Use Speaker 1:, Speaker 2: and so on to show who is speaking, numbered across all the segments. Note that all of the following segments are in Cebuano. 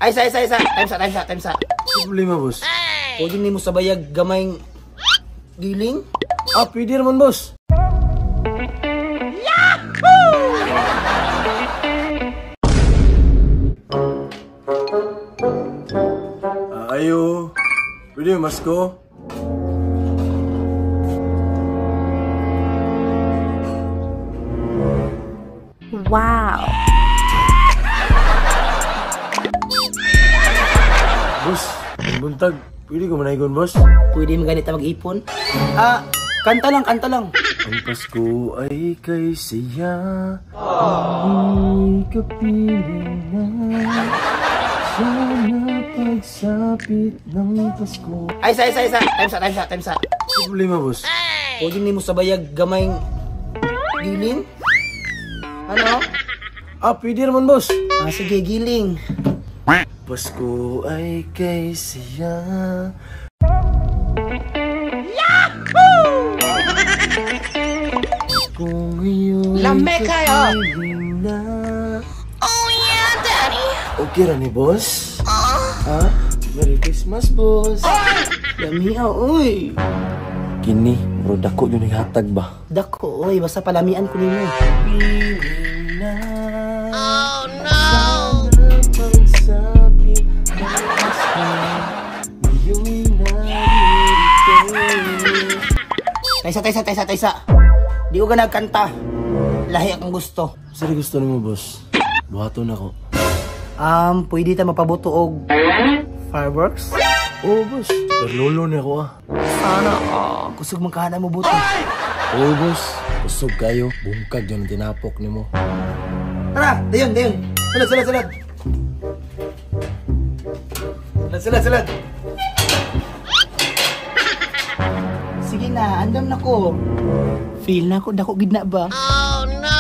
Speaker 1: Ay, isa, isa, isa. Time sa, time sa, time sa.
Speaker 2: Problema, boss.
Speaker 1: Pwede nimo sabayag gamayng giling?
Speaker 2: Ah, pwede naman, boss. Yahoo! Ah, ayo. Pwede yung masko?
Speaker 3: Wow.
Speaker 2: Boss, buntag. Pwede ko manaygon, boss?
Speaker 1: Pwede mo ganito mag-ipon? Ah, kanta lang, kanta lang.
Speaker 2: Ang Pasko ay kay siya. Ay kapiling na. Sana pagsapit ng Pasko.
Speaker 1: Ay, isa, isa, isa. Time sa, time sa, time sa.
Speaker 2: Problema, boss.
Speaker 1: Pwede nimo sabayag gamayng giling? Ano?
Speaker 2: Ah, pwede naman, boss.
Speaker 1: Ah, sige, giling.
Speaker 2: Pasko ay kay siya. Yahoo! Kung iyo'y kapiling na.
Speaker 3: Oh yeah, Daddy.
Speaker 2: Okay ra ni boss? Ha? Merry Christmas, boss.
Speaker 1: Lami, oh, uy.
Speaker 2: Kini, bro, dako yun naghatag ba?
Speaker 1: Dako, oy. Basta palamian ko ninyo.
Speaker 2: Piling na.
Speaker 3: Oh no.
Speaker 2: Sana pagsapit ng Pasko, iyo'y naririto.
Speaker 1: Taysa, taysa, taysa, taysa. Di ko ka nagkanta. Lahi akong gusto.
Speaker 2: Sino gusto nimo, boss? Buhaton ako.
Speaker 1: Pwede ta mapabuto og fireworks?
Speaker 2: Oo, boss. Pero lolo niya ako, ah.
Speaker 1: Sana, kusog man kahana mo buto.
Speaker 2: Oo, boss. Kusog kayo. Bungkag yun ang tinapok nimo.
Speaker 1: Tara, dayon, dayon. Sulod, sulod, sulod. Sulod, sulod, sulod. Sige na, andam na ko. Feel na ko, dako gid na ba?
Speaker 3: Oh no.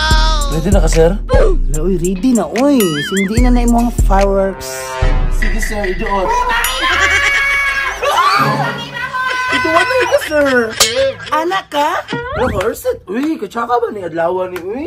Speaker 2: Ready na ka, sir?
Speaker 1: Ala, uy, ready na, uy. Sindi na na imong fireworks.
Speaker 2: Sige, sir. Iduot. Iduot na ito, sir.
Speaker 1: Anak ka?
Speaker 2: Ano ka, Erset? Uy, katsaka ba ni Adlawan ni, uy?